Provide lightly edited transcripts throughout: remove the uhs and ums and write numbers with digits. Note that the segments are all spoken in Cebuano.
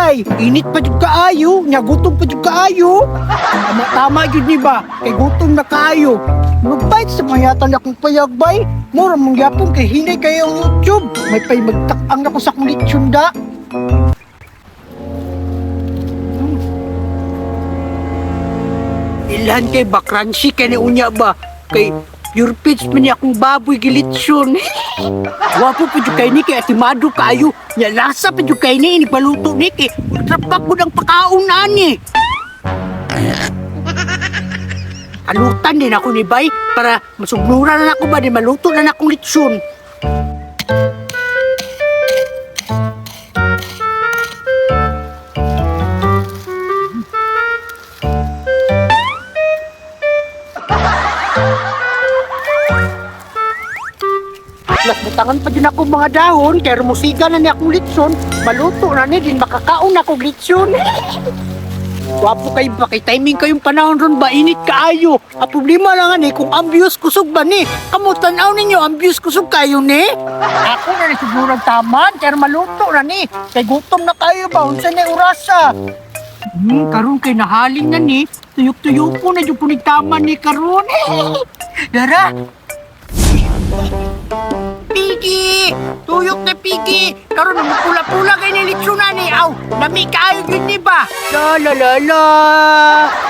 bay. Init pa jud kaayo, nya gutom pa jud kaayo. Tama-tama jud ni ba? Kay gutom na kaayo. Magbait sa mayatan akong payag bay. Mura mong yapon kay hinay kayo ang YouTube. May pay magtak-ang ako sa akong lechon da. Ilhan kay ba crunchy kay ni unya ba? Kay pure pitch man ni akong baboy gilitsyon. Wapo pa jud kay ni kay atimado kaayo. Nya lasa pa jud kay ni inipaluto ni kay ultra pa gud ang pakaon ani. Alutan din ako ni Bay para masugnuran na ako ba di maluto na akong litsyon. Plus butangan pa din ako mga dahon kay musiga na ni akong litson, maluto na ni din makakaon ako litson. Wapo kay ba kay timing kayong panahon ron ba init kaayo. Ang problema lang ani kung ambius kusog ba ni. Kamo tan-aw ninyo ambius kusog kayo ni. Ako na ni siguro ang taman kay maluto na ni. Kay gutom na kayo ba unsa ni orasa. Karon kay nahalin na ni. Tuyok-tuyok po na jud kunig taman ni karon. Dara. Pigi! Tuyok na pigi! Karon na pula-pula kay ni litsunan ni. Aw, lami kaayo gyud ni ba? La la la la.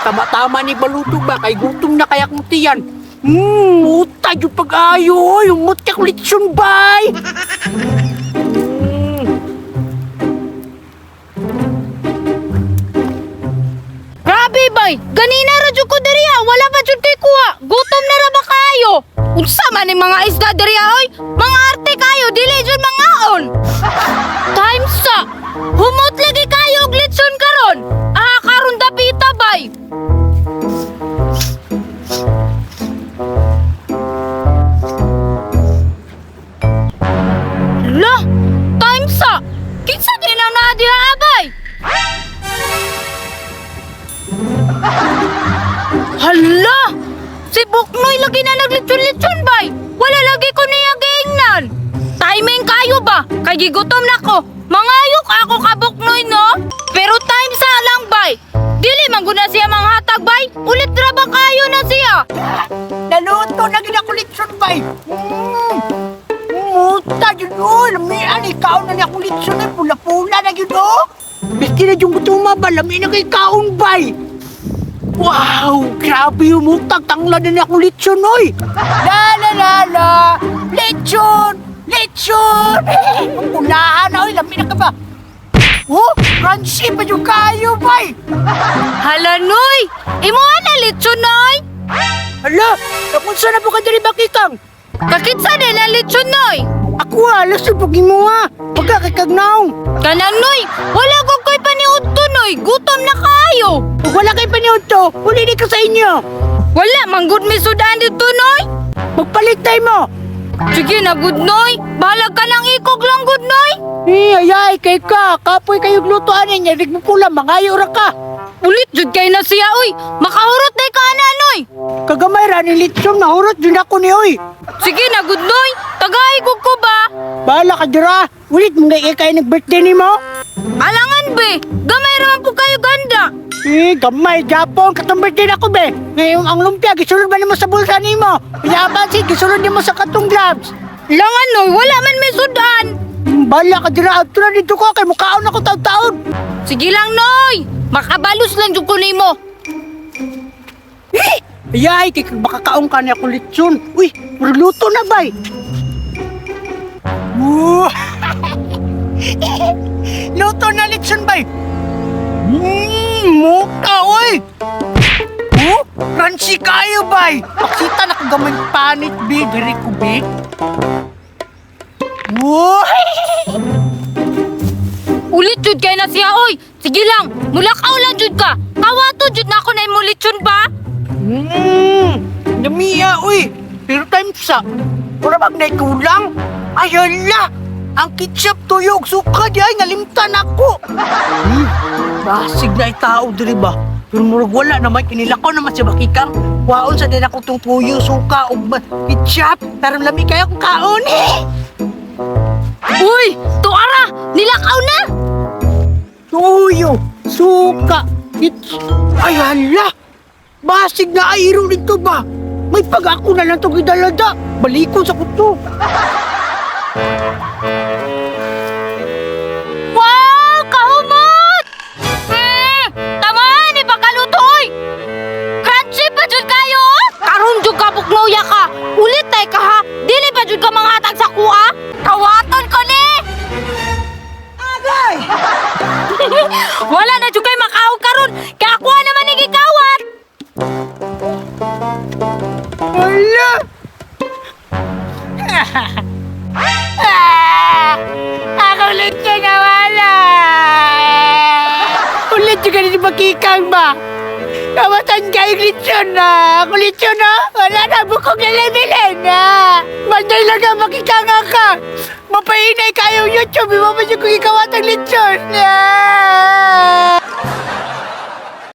Tama-tama ni baluto ba kay gutom na kaya kong tiyan. Uta jud pag-ayo oy, umot ka kong litsun bay. Grabe bay, ganina ra jud ko diri ah, wala pa jud kay kuha. Gutom na ra ba kayo? Unsa man ni mga isda diri ah, oy? Mga arte kayo, dili jud mangaon. Time sa. Humot lagi kayo og litson karon. Ah, karon dapita bay. La, time sa. Kinsa din ang naa diha ah, bay? Hala! Si Buknoy lagi na naglitsyon-litsyon, bay! Wala lagi ko niya giingnan! Timing kayo ba? Kay gigutom na ko. Mangayok ako ka Buknoy, no? Pero time sa lang, bay! Dili man gud na siya manghatag, bay! Ulit ra ba kayo na siya? Naluto na gid ako litsun bay. Muta jud oy, lami ani kaon na ni akong litsun ay pula-pula na jud oh. Biski na jud gutuma ba, lami na kay kaon bay. Wow, grabe yung mutag tangla na ni akong litsun oy. La la la la, litsun, litsun. Pulahan na oy, lami na ka ba? Oh, crunchy pa jud kayo bay. Hala, Noy! Imo na litsyon, Noy! Hala, nakunsa na po ka diri bakikang? Kakitsa din ang litsyon, Noy! Ako alas sa pag mo ha. Pagka kay kagnaong. Kanang, Noy! Wala ko ko'y paniud to, Noy! Gutom na kayo! Kung wala kay paniod to, huli ni ko sa inyo. Wala, manggod may sudan dito, Noy! Magpalit tayo mo. Sige na, good noy. Balag ka ng ikog lang, good noy. Eh, ay, ay, kay ka. Kapoy kayo glutuan niya. Rig mo pula, mangayo ra ka. Ulit, jud kay na siya, oy. Makahurot na ka na, noy. Kagamay ra ni litsom, nahurot dun ako ni oy. Sige na, good noy. Tagaigog ko ba? Bahala ka dira. Ulit mo ngay kay nag-birthday ni mo. Alangan, be. Gamay raman po kayo ganda. Eh, gamay, Japon. Katong birthday na ko, be. Ngayon, ang lumpia, gisulod ba nimo sa bulsa nimo? Yaban si, gisulod nimo sa katong gloves. Langan, noy. Wala man may sudan. Bahala ka dira. Adto na dito ko, kay mukhaon ako taon-taon. Sige lang, noy. Makabalos lang jud ko nimo. Ayay, kay baka kaong ka niya akong litson. Uy, luto na bay. Woo! Luto na litson bay. Muka oy. Oh, crunchy kayo bay. Paksita na ko gamay panit bi diri ko bi. Woo! Ulit jud kay na siya, oy. Sige lang. Mulakaw lang jud ka. Kawato jud na ako na imo lechon ba? Namiya uy. Pero time sa. Wala bang naikulang? Ay, hala! Ang ketchup tuyog, suka di ay nalimtan ako. Basig na itao diri ba? Pero murag wala naman, kinilakaw naman si Bakikang. Waon sa din ako tong tuyo, suka, ug ketchup. Pero lami kayo kung kaon eh. Uy, tuara, nilakaw na. Tuyo, suka, it's. Ay, hala! Basig na ayro nito ba? May pag ako na lang itong gidalada. Balikon sa kuto. Wow! Kahumot! Tamaan ni pagkaluto oy! Crunchy pa jud kayo! Karon jud ka buknoya ka. Ulit tay ka ha. Dili pa jud ka manghatag sa kuha. Kawaton ko ni. Agay! Wala na jud kay makaon karon. Kay ako naman ni gikawat. Hala! Ah! Ako ulit siya nawala! Ulit siya ganito makikang ba? Kawatan kayo litsyon na! Ako litsyon na! Wala na! Bukog na lebilin na! Manday lang na makikanga ka! Mapahinay kayo YouTube! Iba pa siya kung ikawatang litsyon na!